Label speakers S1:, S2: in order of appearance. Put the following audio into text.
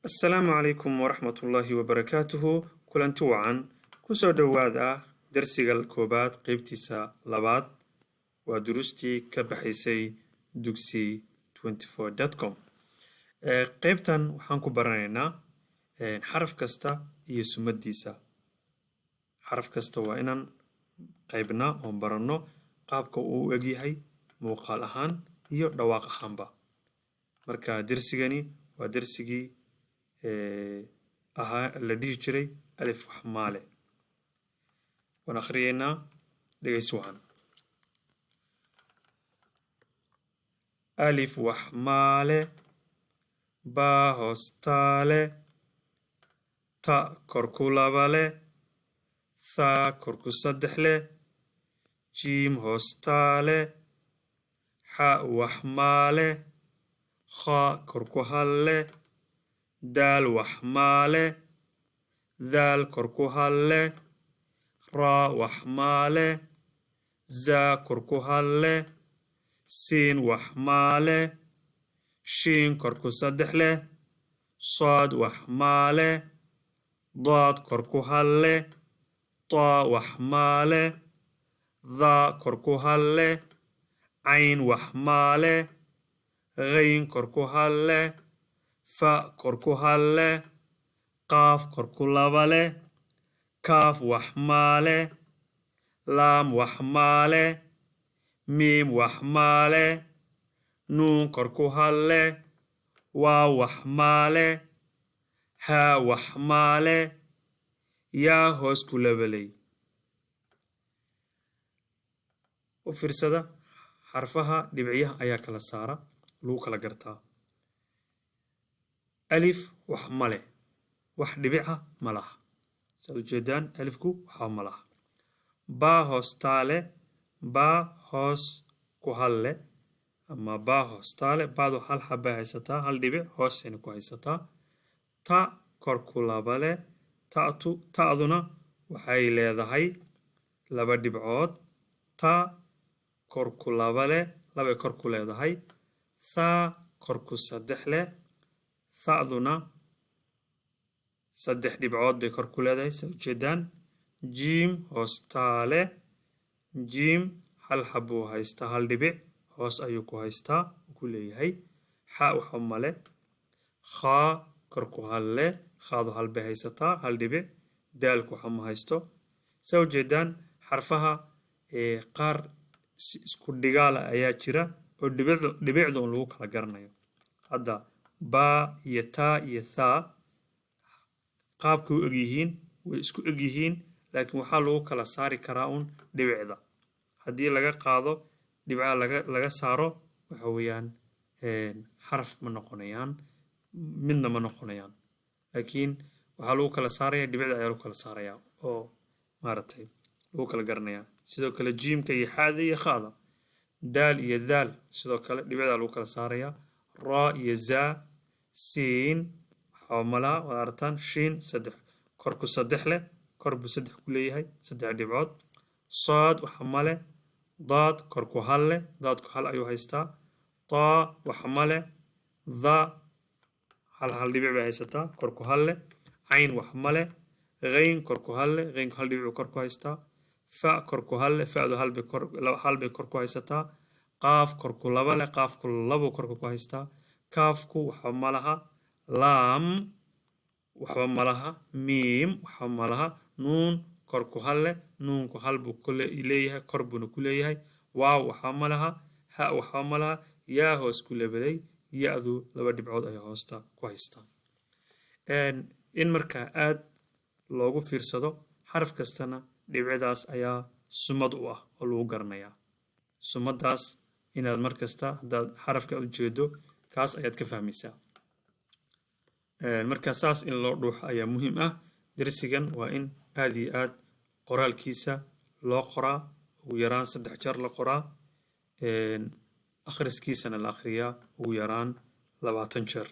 S1: Asalaamu calaykum waraxmatullaahi wabarakaatuhu. Kulanti wacan, kusoo dhowaada darsiga koobaad, qeybtiisa labaad. Waa duruustii ka baxaysay dugsi 24.com. Qeybtan waxaan ku baranaynaa xaraf kasta iyo sumadiisa. Xaraf kasta waa inaan qaybnaa oon baranno qaabka uu u egyahay muuqaal ahaan iyo dhawaaq ahaanba. Marka darsigani waa darsigii ahaa la dhihi jiray alif wax maale. Waan akhriyeynaa, dhegeysi wacan. Alif wax maale, baa hoostaale, ta korku laba leh, thaa korku saddex leh, jiim hoostaale, xa wax maale, kha korku hal leh, daal wax maale, daal korku hal leh, raa wax maale, zaa korku hal leh, siin wax maale, shiin korku saddex leh, saad wax maale, daad korku hal leh, taa wax maale, dhaa korku hal leh, cayn wax maale, ghayn korku hal leh, fa korku hal leh, qaaf korku laba leh, kaaf wax maale, laam wax maale, miim wax maale, nuun korku hal leh, waaw wax maale, haa wax maale, yaa hoos ku labaley. U fiirsada xarfaha, dhibciyaha ayaa kala saara, lagu kala gartaa. Alif wax ma leh, wax dhibica ma laha. Saad ujeedaan, alifku waxba ma laha. Baa hoostaale, baa hoos ku hal leh ama baa hoostaale, baadu hal xabbay haysataa, hal dhibic hoosayna ku haysataa. Ta kor ku laba leh, ta'tu ta'duna waxay leedahay laba dhibcood. Ta kor ku laba leh, labay kor ku leedahay. Thaa kor ku saddex leh, tha'duna saddex dhibcood bay kor ku leedahay, saad ujeedaan. Jiim hoostaale, jiim hal xabbuu haystaa, hal dhibic hoos ayuu ku haystaa, uu ku leeyahay. Xa waxa male. Khaa kor ku hal leh, khaadu hal bay haysataa, hal dhibic. Daalku waxa ma haysto. Saa ujeedaan, xarfaha qaar isku dhigaala ayaa jira oo dhibicdu dhibicda un lagu kala garanayo. Hadda baa iyo taa iyo thaa qaabkay u egyihiin, way isku egyihiin, laakiin waxaa lagu kala saari karaa un dhibicda. Haddii laga qaado dhibcaha, laga saaro, waxa weeyaan xaraf ma noqonayaan, midna ma noqonayaan, laakiin waxaa lagu kala saaraya dhibicda ayaa lagu kala saaraya oo maaragtay lagu kala garanayaa. Sidoo kale jiimka iyo xaada iyo khada, daal iyo daal, sidoo kale dhibicda lagu kala saaraya. Raa iyo zaa, siin waxaa malaha, waad aragtaan. Shiin saddex korku saddex leh, kor buu saddex ku leeyahay, saddex dhibcood. Saad waxa male. Daad korku hal leh, daadku hal ayuu haystaa. Taa waxa male. Dha hal hal dhibic bay haysataa, korku hal leh. Cayn wax male. Ghayn korku hal leh, ghaynku hal dhibic buu kor ku haystaa. Fa korku hal leh, fa'du hal bay kor, hal bay kor ku haysataa. Qaaf korku laba leh, qaafku labuu korka ku haystaa. Kaafku waxba ma laha. Laam waxba ma laha. Miim waxba ma laha. Nuun korku hal leh, nuunku hal buu ku leeyahay, kor buuna ku leeyahay. Waaw waxba ma laha. Ha waxba ma laha. Yaa hoos ku lebalay, ya-du laba dhibcood ayay hoosta ku haystaa. In markaa aad loogu fiirsado, xaraf kastana dhibcidaas ayaa sumad u ah oo lagu garanayaa. Sumadaas inaad mar kasta haddaad xarafka ujeedo, kaas ayaad ka fahmaysaa. Marka saas in loo dhuuxo ayaa muhiim ah. Darsigan waa in aad iyo aad qoraalkiisa loo qoraa, ugu yaraan 3 jeer la qoraa, akhriskiisana la akhriyaa ugu yaraan 20 jeer.